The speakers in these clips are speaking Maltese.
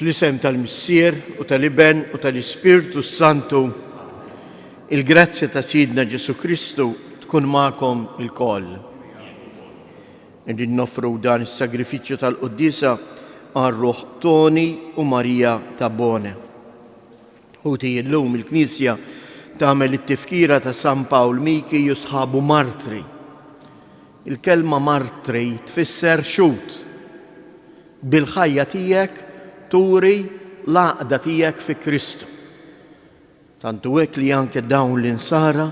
Fl-isem tal-Missier u tal-Iben u tal-Ispirtu s-Santu, il-grazzja ta' Sidna Ġesù Kristu tkun magħkom ilkoll. Qegħdin noffru dan is-sagrifiċċju tal-quddiesa għal ruħ Toni u Maria Tabone. Ħuti illum il-Knisja tagħmel it-tifkira ta' San Pawl Miki u sħabu martri. Il-kelma martri tfisser xhud. Bil-ħajja tiegħek turi l-għaqda tiegħek fi Kristu. Tant hu hekk li anke dawn l-insara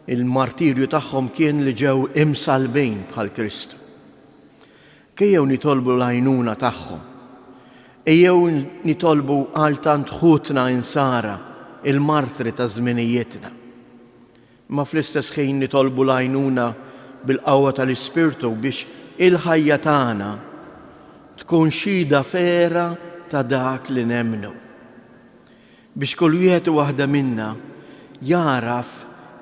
il-martirju tagħhom kien li ġew imsallbin bħal Kristu. Ejjew nitolbu l-għajnuna tagħhom. Ejjew nitolbu għal tant ħutna insara, il-martri ta' żminijietna. Imma fl-istess ħin nitolbu l-għajnuna bil-qawwa tal-Ispirtu biex il-ħajja tagħna tkun xhieda vera ta' dak li nemmnu. Biex kull wieħed u waħda minna jagħraf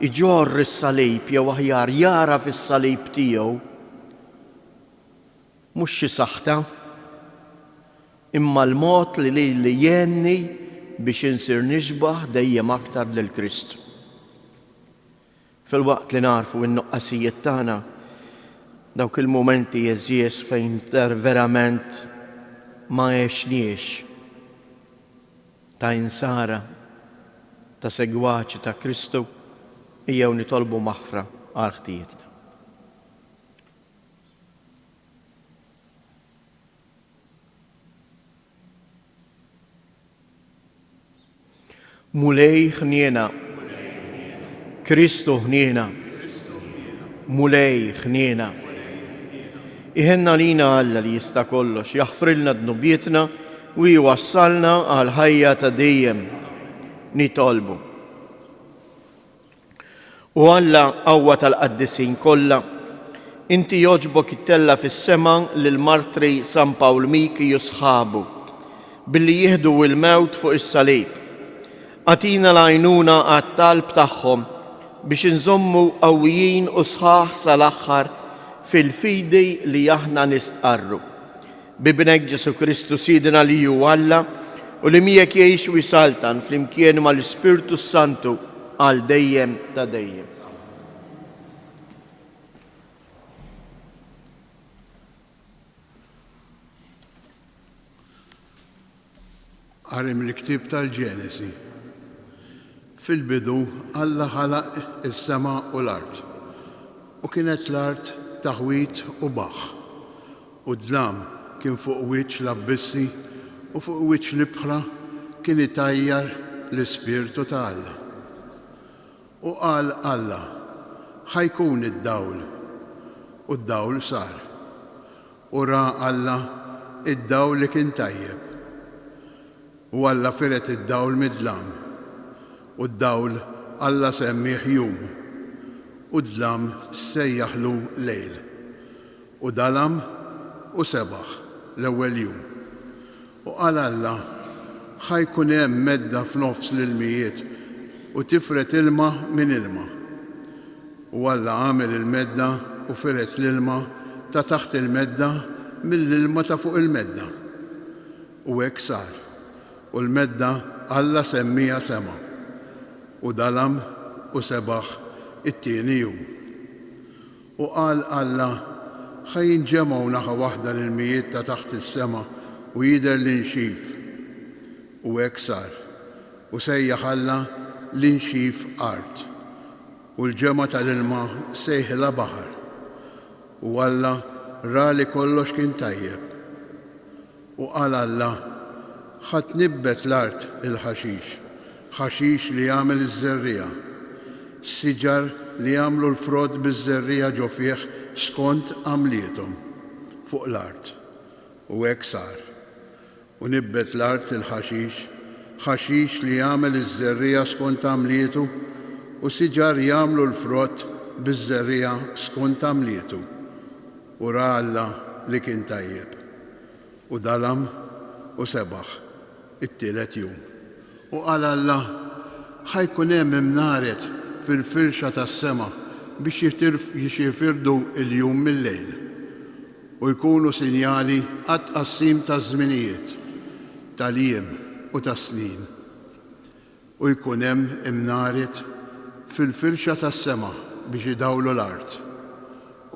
iġorr is-salib jew aħjar jagħraf is-salib tiegħu Mhux xi saħta, imma l-mod li lili jgħinni biex insir nixbah dejjem aktar lil Kristu. Filwaqt li nagħrfu n-nuqqasijiet tagħna, dawk il-mumenti għeżież fejn verament ma għexniex ta' insara, ta' segwaċi ta' Kristu, ejjew nitolbu maħfra għal ħtijietna. Mulej ħniena. Kristu ħniena. Mulej ħniena. Iħenna lina Alla li jista' kollox, jaħfrilna dnubietna u jwassalna għal ħajja ta' dejjem. Nitolbu. O Alla, qawwa tal-qaddisin kollha, inti jogħġbok ittella' fis-sema lill-martri San Pawl Miki u sħabu, billi jieħdu l-mewt fuq is-salib. Agħtina l-għajnuna għat-talb tagħhom biex inżommu qawwijin u sħaħ sal-aħħar fil-fidi li aħna nistqarru. B'Ibnek Ġesù Kristu Sidna li hu Alla u li miegħek jgħix u jsaltan flimkien mal-Ispirtu s-Santu għal dejjem ta' dejjem. Qari mill-ktieb tal-Ġenesi. Fil-bidu Alla ħalaq is-sema u l-art. U kienet l-art taħwid u baħħ, u d-dlam kien fuq wiċċ l-abbissi u fuq wiċċ l-ibħra kien itajjar l-Ispirtu ta' Alla. U qal Alla, Ħa jkun id-dawl. U d-dawl sar. U ra Alla d-dawl li kien tajjeb. U Alla fired id-dawl mid-dlam. U d-dawl Alla semmieh jum, u d-dlam sejjaħlu lejl. U dalam u sebaħ l-ewwel jum. U qal Alla, Ħa jkun hemm medda f'nofs l-ilmijiet, u tifred ilma minn ilma. U Alla għamel il-medda u fired l-ilma ta' taħt il-medda mill-ilma ta' fuq il-medda. U hekk sar. U l-medda Alla semmieha sema. U dalam u sebaħ it-tieni jum. U qal Alla, Ħa jinġemgħu naħa waħda l-ilmijiet ta' taħt is-sema u jidher l-inxif. U hekk sar. U sejjaħ Alla l-inxif art. U l-ġemgħa tal-ilma sejħilha baħar. U Alla ra li kollox kien tajjeb. U qal Alla, Ħa tnibbet l-art il-ħaxix, ħaxix li jagħmel iż-żerriegħa, siġar li jagħmlu l-frott biż-żerriegħa ġo fih skont għamliethom, fuq l-art. U hekk sar. U nibbet l-art il-ħaxix, ħaxix li jagħmel iż-żerriegħa skont għamlietu, u siġar jagħmlu l-frott biż-żerriegħa skont għamlietu. U ra Alla li kien tajjeb. U dalam u sebaħ it-tielet jum. U qal Alla, Ħa jkun hemm imnaret fil-firxa tas-sema biex jifirdu l-jum mil-lejl, u jkunu sinjali għat-tqassim taż-żminijiet. tal-jiem u tas-snin. U jkun hemm imnaret fil-firxa tas-sema biex idawlu l-art.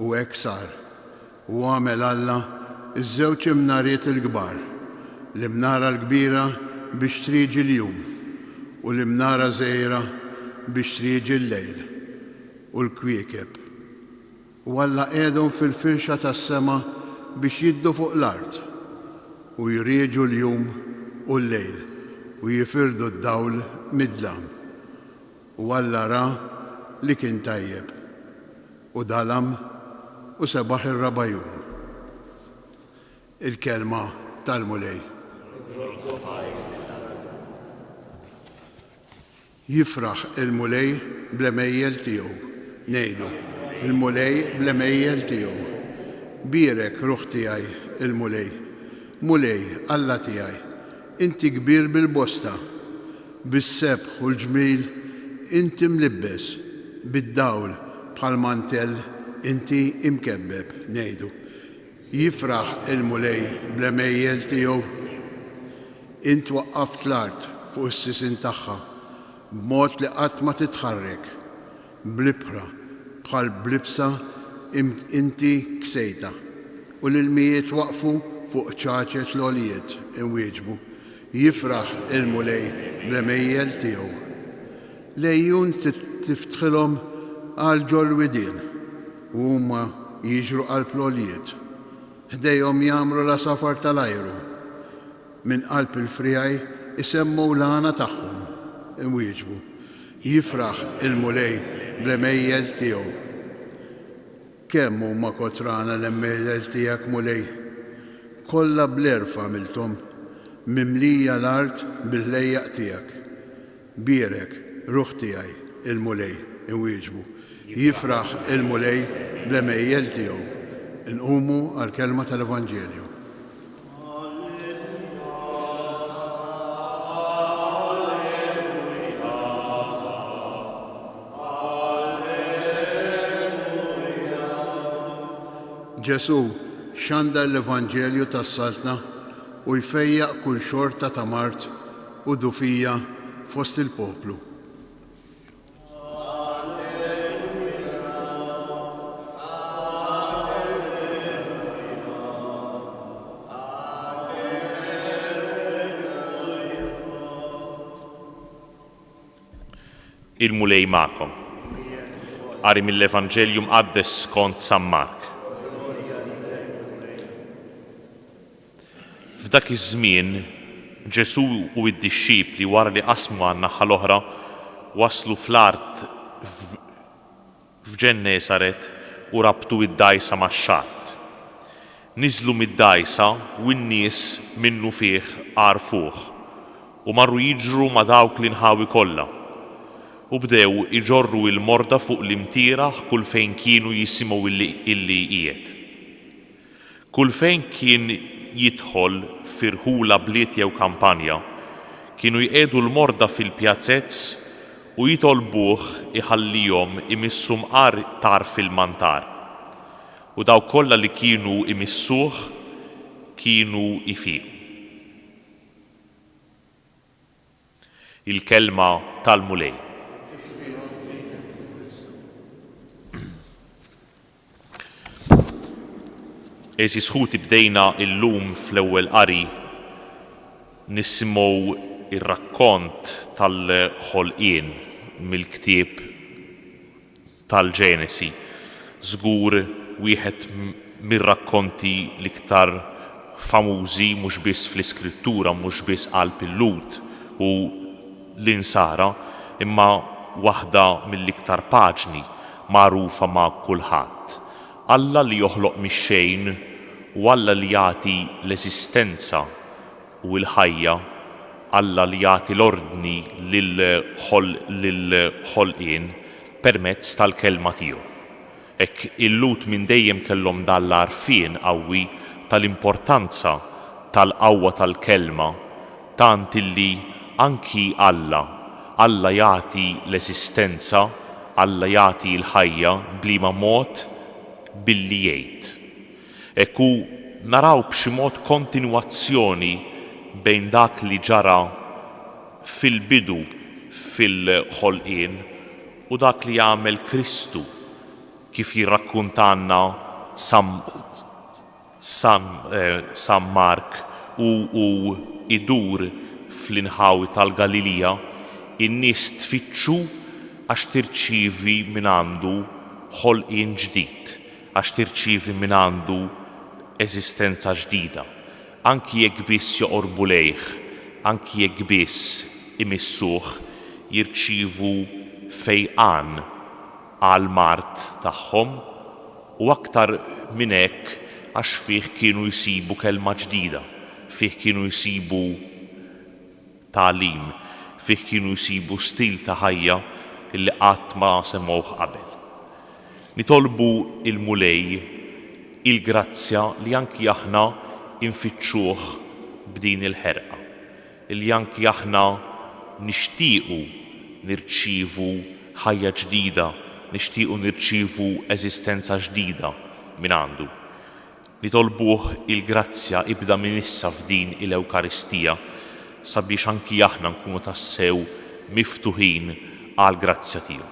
U hekk sar. U għamel Alla ż-żewġ imnariet il-kbar, l-imnara l-kbira biex trieġi l-jum, u l-imnara żgħira biex trieġi l-lejl, u l-kwiekeb. U Alla qiegħdhom fil-firxa tas-sema biex jiddu fuq l-art, u jrieġu l-jum u l-lejl, u jifirdu d-dawl mid-dlam. U Alla ra li kien tajjeb. U dalam, u sebaħ ir-raba' jum. Il-Kelma tal-Mulej. Jifraħ il-Mulej bl-għemejjel tiegħu. Ngħidu, Il-Mulej bl-għemejjel tiegħu. Bierek, ruħ tiegħi, il-Mulej. Mulej, Alla tiegħi, inti kbir bil-bosta. Bis-sebħ u l-ġmil inti mlibbes, bid-dawl bħal mantell inti imkebbeb. Ngħidu, Jifraħ il-Mulej bl-għemejjel tiegħu. Int waqqaft l-art fuq is-sisien tagħha, b'mod li qatt ma titħarrek. Bl-ibħra bħal b'libsa inti ksejtha, u l-ilmijiet waqfu fuq qċaċet l-għoljiet, inwieġbu, Jifraħ il-Mulej bl-għemejjel tiegħu. L-għejun tiftħilhom għal ġol-widien, u huma jiġru qalb l-għoljiet. Ħdejhom jgħammru l-għasafar tal-ajru. Minn qalb il-friegħi isemmgħu l-għana tagħhom, imwieġbu, Jifraħ il-Mulej bl-għemejjel tiegħu. Kemm huma kotrana l-għemejjel tiegħek, Mulej! Kollha bl-għerf għamilthom, mimlija l-art bil-ħlejjaq tiegħek. Bierek, ruħ tiegħi, il-Mulej, inwieġbu, Jifraħ il-Mulej bl-għemejjel tiegħu. Inqumu għall-kelma tal-Evanġelju. Ġesù xandar l-Evanġelju tas-Saltna u jfejjaq kull xorta ta' mard u dgħufija fost il-poplu. Il-Mulej magħkom. Qari mill-Evanġelju Mqaddes skont San Mark. F'dak iż-żmien, Ġesù u d-dixxipli wara li qasmu għan-naħa l-oħra, waslu fl-art f'Ġennesaret u rabtu d-dgħajsa max-xatt. Niżlu mid-dgħajsa u n-nies minnufih għarfuh u marru jiġru ma' dawk l-inħawi kollha. U bdew iġorru l-morda fuq l-imtieraħ kull fejn kienu jisimgħu illi qiegħed. Kull fejn kien jidħol, fi rħula, bliet jew kampanja, kienu jqiegħdu l-morda fil-pjazez u jitolbuh iħallihom imissu mqar tarf il-mantar. U dawk kollha li kienu jmissuh kienu jfiqu. Il-Kelma tal-Mulej. Għeżież ħuti bdejna illum fl-ewwel qari nisimgħu r-rakkont tal-ħolqien mill-ktieb tal-Ġenesi, żgur wieħed mir-rakkonti l-iktar famużi mhux biss fl-Iskrittura, mhux biss qalb il-Lhud u l-Insara, imma waħda mill-iktar paġni magħrufa ma' kulħadd. Alla li joħloq mix-xejn u Alla li jagħti l-eżistenza u l-ħajja, Alla li jagħti l-ordni lill-ħolqien permezz tal-kelma tiegħu. Hekk il-Lhud minn dejjem kellhom dan l-għarfien qawwi tal-importanza tal-qawwa tal-kelma tant illi anki Alla, Alla jagħti l-eżistenza, Alla jagħti l-ħajja b'liema mod? Billi jgħid. Hekk hu naraw b'xi mod kontinwazzjoni bejn dak li ġara fil-bidu fil-ħolqien u dak li għamel Kristu kif jirrakkuntalna San San San Mark u hu jdur fl-inħawi tal-Galilija, in-nies tfittxu għax tirċievi mingħandu ħolqien ġdid, għax tirċievi mingħandu eżistenza ġdida. Anki jekk biss joqorbu lejh, anki jekk biss imissuh, jirċievu fejqan għall-mard tagħhom, u aktar minn hekk għax fih kienu jsibu kelma ġdida, fih kienu jsibu tagħlim, fih kienu jsibu stil ta' ħajja li qatt ma semgħuh qabel. Nitolbu l-Mulej il-grazzja li anki aħna nfittxuh b'din il-ħerqa, li anki aħna nixtiequ nirċievu ħajja ġdida, nixtiequ nirċievu eżistenza ġdida mingħandu. Nitolbuh il-grazzja ibda minn issa f'din il-Ewkaristija sabiex anki aħna nkunu tassew miftuħin għall-grazzja tiegħu.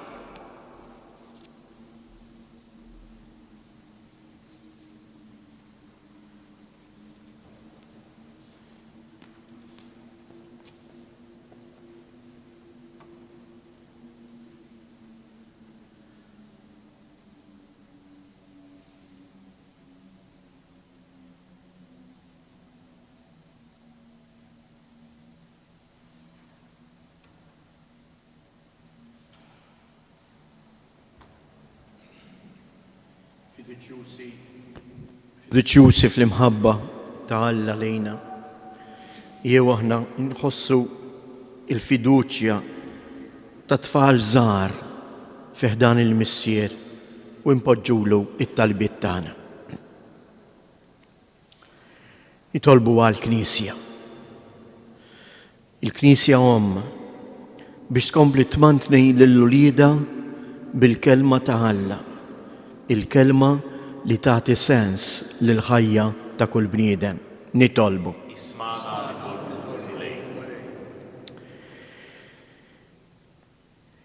Fiduċjużi fl-imħabba ta' Alla lejna. Jew aħna nħossu il-fiduċja ta' tfal żgħar fi ħdan il-Missier u npoġġulu it-talbiet tagħna. Nitolbu għall-Knisja. Il-Knisja Omm biex tkompli tmantni lil uliedha bil-Kelma ta' Alla, il-Kelma li tagħti sens lill-ħajja ta' kull bniedem. Nitolbu. Ismagħna nitolbu, Mulej.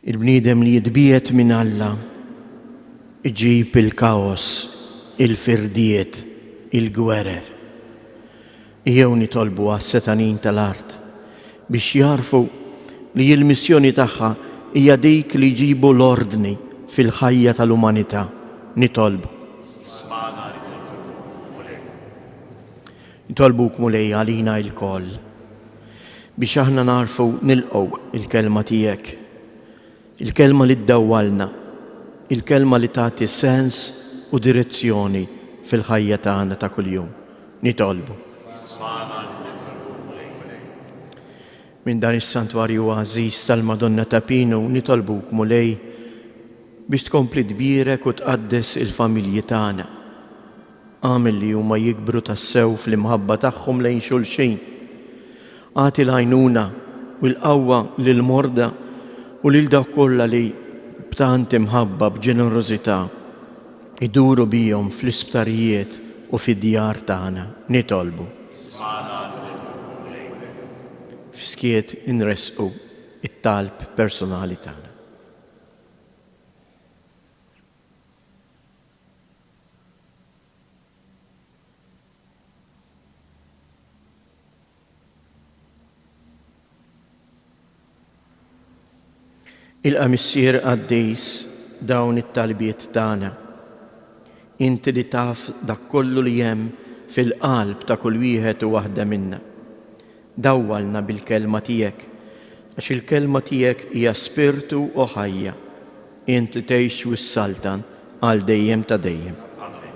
Il-bniedem li jitbiegħed minn Alla jġib il-kaos, il-firdiet, il-gwerer. Ejjew nitolbu għas-setgħanin tal-art biex jagħrfu li l-missjoni tagħha hija dik li jġibu l-ordni fil-ħajja tal-umanità. Nitolbu. Ismagħna nitolbuk, Mulej. Nitolbuk, Mulej, għalina ilkoll, biex aħna nagħrfu nilqgħu l-Kelma tiegħek, il-Kelma li ddawwalna, il-Kelma li tagħti sens u direzzjoni fil-ħajja tagħna ta' kuljum. Nitolbu. Ismagħna nitolbuk, Mulej. Minn dan is-Santwarju għażiż tal-Madonna ta' Pinu nitolbuk, Mulej, biex tkompli tbierek u tqaddes il-familji tagħna. Agħmel li huma jikbru tassew fl-imħabba tagħhom lejn xulxin. Agħti l-għajnuna u l-qawwa lill-morda u lil dawk kollha li, b'tant imħabba, b'ġenerożità, iduru bihom fl-isptarijiet u fid-djar tagħna. Nitolbu. Ismagħna nitolbu, Mulej. Fis-skiet inressqu t-talb personali tagħna. Ilqa' Missier Qaddis dawn it-talbiet tagħna. Inti li taf dak kollu li hemm fil-qalb ta' kull wieħed u waħda minna. Dawwalna bil-kelma tiegħek, għax il-kelma tiegħek hija spirtu u ħajja. Int li tgħix u ssaltan għal dejjem ta' dejjem. Amen.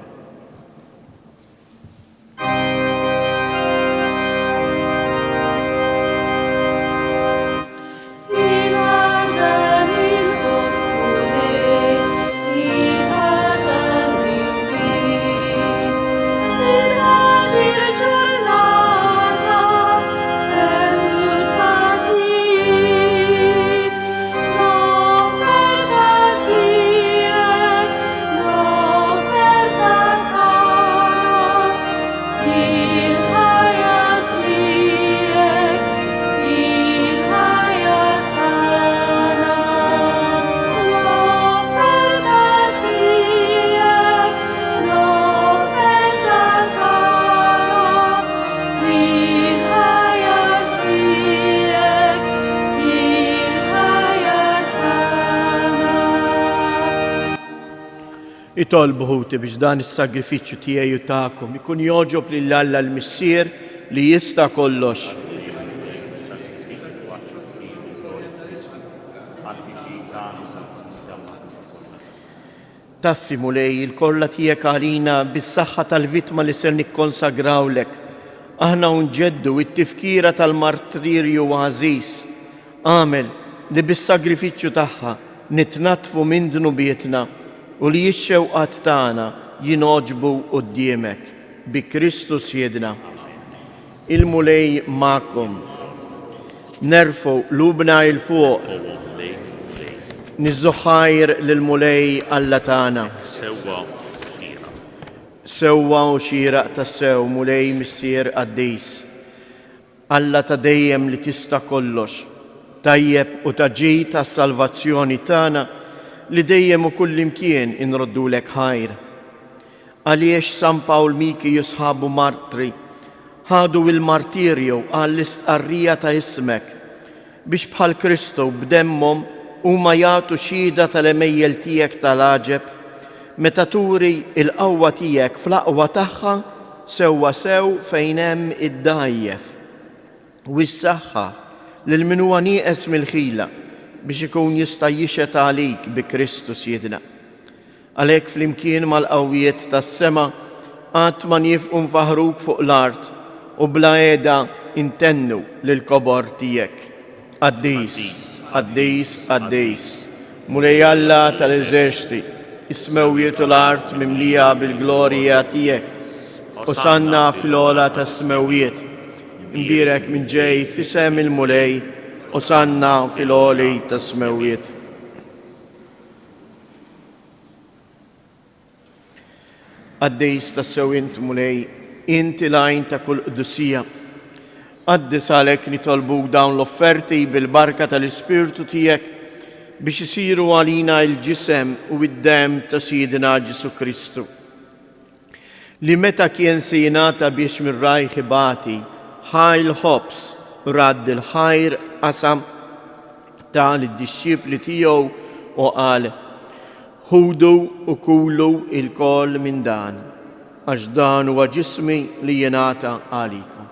Itolbu ħuti biex dan is-sagrifiċċju tiegħi u tagħkom ikun jogħġob lil Alla l-Missier li jista' kollox. Taffi, Mulej, il-korla tiegħek għalina bis-saħħa tal-vittma li ser nikkonsagrawlek. Aħna u nġeddu t-tifkira tal-martirju għażiż. Agħmel li bis-sagrifiċċju tagħha nitnaddfu minn dnubietna u li x-xewqat tagħna jingħoġbu quddiemek. Bi Kristu Sidna. Il-Mulej magħkom. Nerfgħu qlubna 'l fuq. Niżżu ħajr lill-Mulej Alla tagħna. Sewwa u xieraq. Sewwa u xieraq tassew, Mulej Missier qaddis. Alla ta' dejjem li tista' kollox, tajjeb u ta' ġid għas-salvazzjoni tagħna li dejjem u kullimkien inroddulek ħajr. Għaliex San Pawl Miki u sħabu martri ħadu il-martirju għall-istqarrija ta' ismek, biex bħal Kristu b'demmhom huma jagħtu xhieda tal-għemejjel tiegħek tal-għaġeb, meta turi l-qawwa tiegħek fl-aqwa tagħha sewwasew fejn hemm id-dgħajjef, u ssaħħaħ lil min huwa nieqes mill-ħila biex ikun jista' jixhed għalik bi Kristu Sidna. Għalhekk flimkien mal-qawwiet tas-sema qatt ma niefqu nfaħħruk fuq l-art u bla heda ntennu lill-kobor tiegħek. Qaddis, qaddis, qaddis, Mulej Alla tal-eżerċti, is-smewwiet u l-art mimlija bil-glorja tiegħek. Osanna fl-ogħla tas-smewwiet. Imbierek min ġej f'isem il-Mulej, Osanna fil-għoli tas-smewwiet. Qaddis tassew int, Mulej, int il-għajn ta' kull qdusija. Qaddis għalhekk nitolbuk dawn l-offerti bil-barka tal-Ispirtu tiegħek biex isiru għalina l-ġisem u d-demm ta' Sidna Ġesù Kristu. Li meta kien se jingħata biex minn rajh ibati, ħa l-ħobż, radd il-ħajr, qasam, ta lid-dixxipli tiegħu u qal, Ħudu u kulu ilkoll minn dan, għax dan huwa ġismi li jingħata għalikom.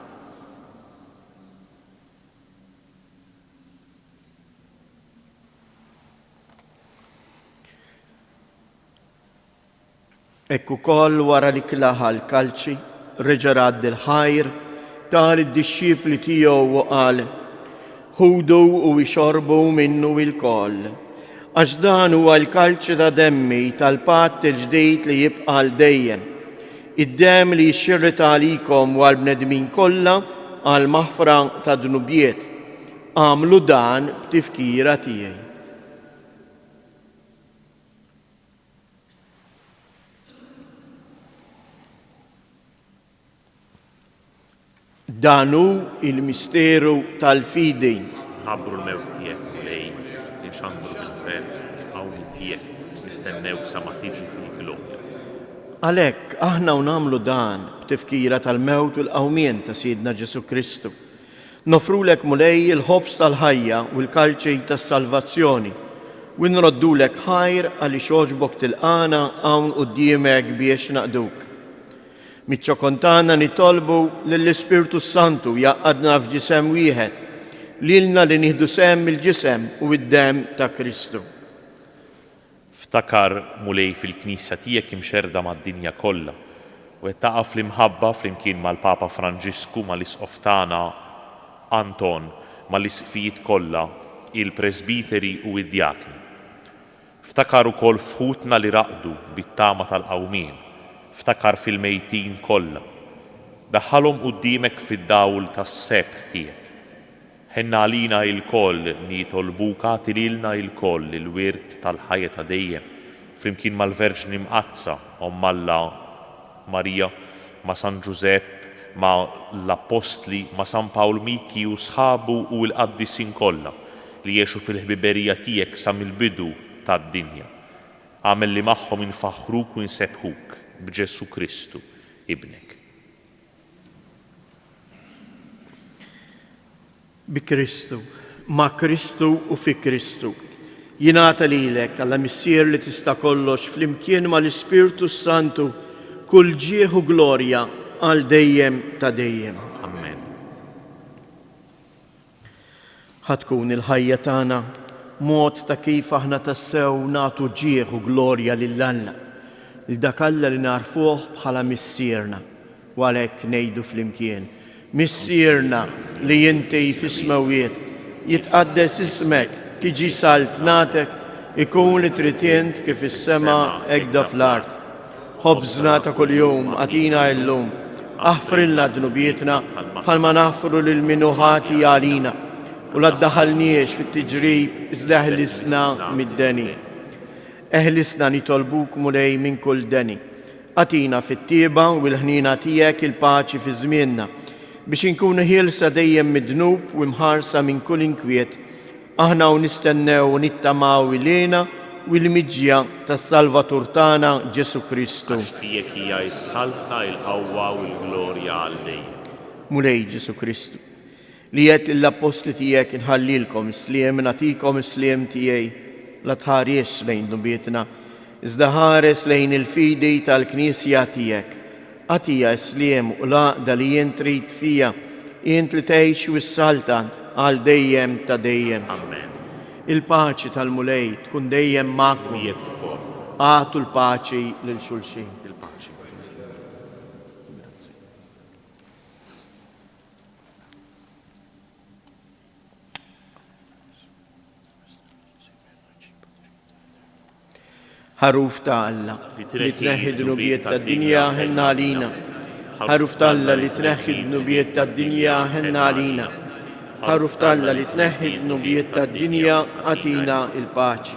Hekk ukoll wara li klaha l-kalċi, reġa' radd il-ħajr, ta lid-dixxipli tiegħu u qal, Ħudu u ixorbu minnu ilkoll, għax dan huwa l-kalċi ta' demmi tal-patt il-ġdid li jibqa' għal dejjem, id-demm li jixxirret għalikom u għall-bnedmin kollha għall-maħfra tad-dnubiet. Agħmlu dan b'tifkira tiegħi. Dan hu l-misteru tal-fidi. Nħabbru l-mewt tiegħek, Mulej, inxandru bil-ferħ il-qawmien tiegħek, nistennewk sa ma tiġi fil-glorja. Għalhekk, aħna u nagħmlu dan b'tifkira tal-mewt u l-qawmien ta' Sidna Ġesù Kristu, Noffrulek, Mulej, il-ħobż tal-ħajja u l-kalċi tas-salvazzjoni, u nroddulek ħajr għaliex għoġbok tilqagħna hawn quddiemek biex naqduk. Miċ-ċokon tagħna nitolbu lill-Ispirtu s-Santu jgħaqqadna f'ġisem wieħed, lilna li nieħdu sehem mill-ġisem u d-demm ta' Kristu. Ftakar, Mulej, fil-Knisja tiegħek imxerrda mad-dinja kollha, u qed taqa' fl-imħabba flimkien mal-Papa Franġisku, mal-Isqof tagħna Anton, mal-Isqfijiet kollha, il-presbiteri u d-djakni. Ftakar ukoll f'ħutna li raqdu bit-tama tal-qawmien, ftakar fil-mejtin kollha. Daħħalhom quddiemek fid-dawl tas-sebħ tiegħek. Ħenn għalina ilkoll, nitolbuk agħti lilna ilkoll il-wirt tal-ħajja ta' dejjem, flimkien mal-Verġni Mqaddsa, Omm Alla, Marija, ma' San Ġużepp, ma' l-Appostli, ma' San Pawl Miki u sħabu u l-qaddisin kollha, li għexu fil-ħbiberija tiegħek sa mill-bidu tad-dinja. Agħmel li magħhom infaħħruk u nsebbħuk, b'Ġesù Kristu, Ibnek. Bi Kristu, ma' Kristu u fi Kristu. Jingħata lilek, Alla Missier li tista' kollox, flimkien mal-Ispirtu s-Santu, kull ġieħ u glorja għal dejjem ta' dejjem. Ammen. Ħa tkun il-ħajja tagħna mod ta' kif aħna tassew nagħtu ġieħ u glorja lil Alla, lil dak Alla li nagħrfuh bħala Missierna. U għalhekk ngħidu flimkien, Missierna li inti fis-smewwiet, jitqaddes ismek, tiġi saltnatek, ikun li trid int kif fis-sema hekk fl-art. Ħobżna ta' kuljum agħtina illum. Aħfrilna dnubietna bħalma naħfru lil min hu ħati għalina. U la ddaħħalniex fit-tiġrib iżda eħlisna mid-deni. Eħlisna nitolbuk Mulej minn kull deni. Agħtina fit-tjieba u l-ħniena tiegħek il-paċi fi żmienna, biex inkunu ħielsa dejjem mid-dnub u mħarsa minn kull inkwiet, Aħna u nistennew u nittamaw il-hena u l-miġja tas-Salvatur tagħna Ġesù Kristu. Għax tiegħek hija s-saltna, il-qawwa u l-glorja għal dejjem. Mulej Ġesù Kristu, li għedt lill-appostli tiegħek inħallilkom is-sliem, nagħtikom is-sliem tiegħi, la tħarisx lejn dnubietna, iżda ħares lejn il-fidi tal-Knisja tiegħek. Agħtiha s-sliem u l-għaqda li int trid fija, int li tgħix u ssaltan għal dejjem ta' dejjem. Amen. Il-paċi tal-Mulej tkun dejjem magħkom. Miegħek ukoll. Agħtu l-paċi lil xulxin. Il-paċi. Ħaruf ta' Alla, li tneħħi d-dnubiet tad-dinja, ħenna għalina. Ħaruf ta' Alla li tneħħi d-dnubiet tad-dinja, ħenna għalina. Ħaruf ta' Alla li tneħħi d-dnubiet tad-dinja, agħtina l-paċi.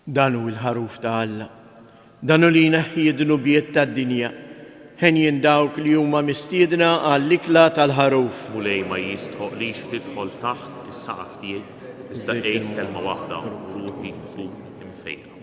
Dan hu l-Ħaruf ta' Alla. Dan hu li jneħħi d-dnubiet tad-dinja. Henjin dawk li huma mistiedna għall-ikla tal-Ħaruf. Mulej ma jistħoqqlix li tidħol taħt is-saqaf tiegħi, iżda għid kelma waħda u ruħi tkun imfejqa.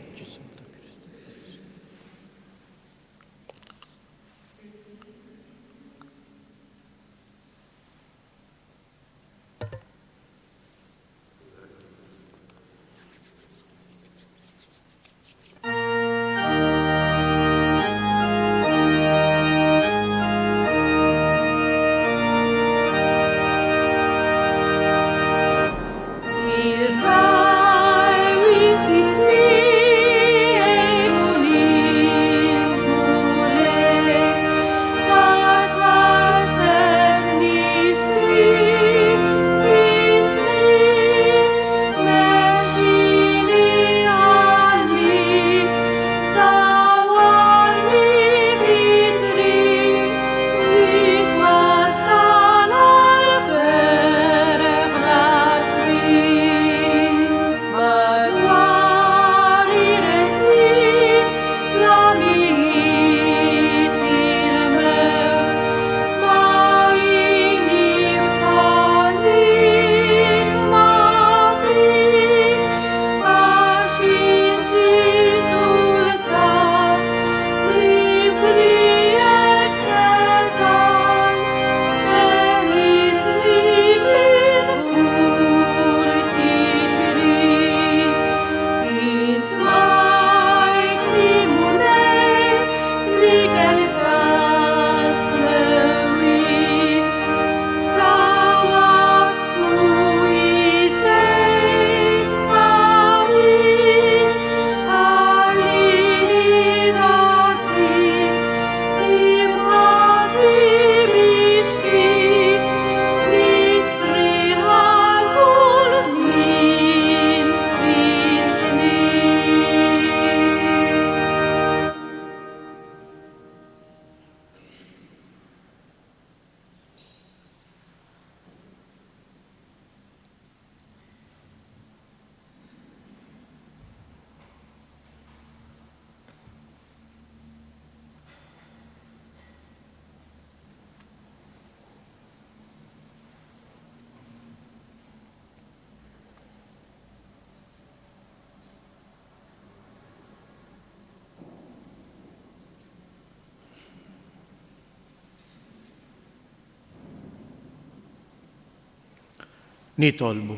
Nitolbu.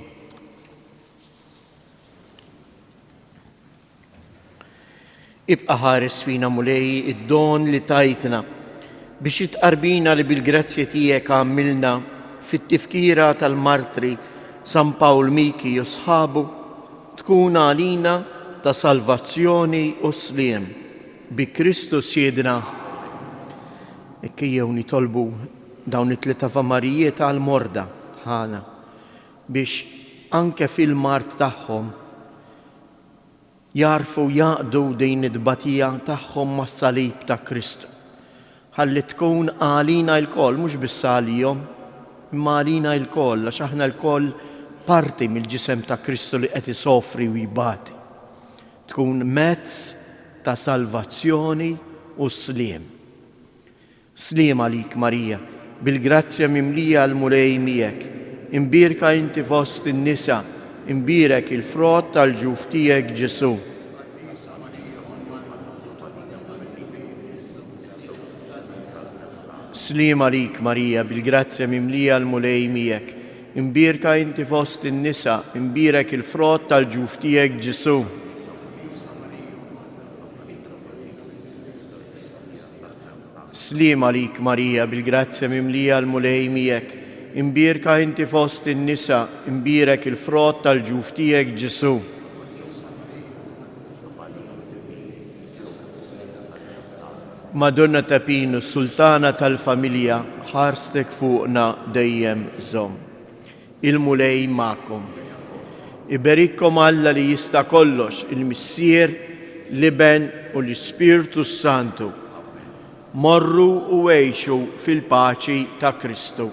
Ibqa' ħares fina Mulej id-don li tajtna biex it-tqarbina li bil-grazzja tiegħek għamilna fit-tifkira tal-martri San Pawl Miki u sħabu tkun għalina ta' salvazzjoni u sliem. Bi Kristu Sidna. Hekk ejjew nitolbu dawn it-tliet Avamarijiet għall-morda tagħna biex anke fil-mard tagħhom jagħrfu jgħaqqdu din it-tbatija tagħhom mas-salib ta' Kristu ħalli tkun għalina lkoll, mhux biss għalihom, imma għalina lkoll għax aħna lkoll parti mill-ġisem ta' Kristu li qed isofri u jbati. Tkun mezz ta' salvazzjoni u sliem. Sliem għalik Marija, bil-grazzja mimlija l-Mulej miegħek. Imbierka inti fost in-nisa, imbierek il-frott tal-ġuf tiegħek Ġesù. Sliem għalik Marija, bil-grazzja mimlija l-Mulej miegħek. Imbierka inti fost in-nisa, imbierek il-frott tal-ġuf tiegħek Ġesù. Sliem għalik Marija, bil-grazzja mimlija l-Mulej miegħek. Imbierka inti fost in-nisa, imbierek il-frott tal-ġuf tiegħek Ġesù. Madonna ta' Pinu, Sultana tal-familja, ħarstek fuqna dejjem żomm. Il-Mulej magħkom. Iberikkom Alla li jista' kollox, il-Missier, l-Iben u l-Ispirtu s-Santu. Morru u għixu fil-paċi ta' Kristu.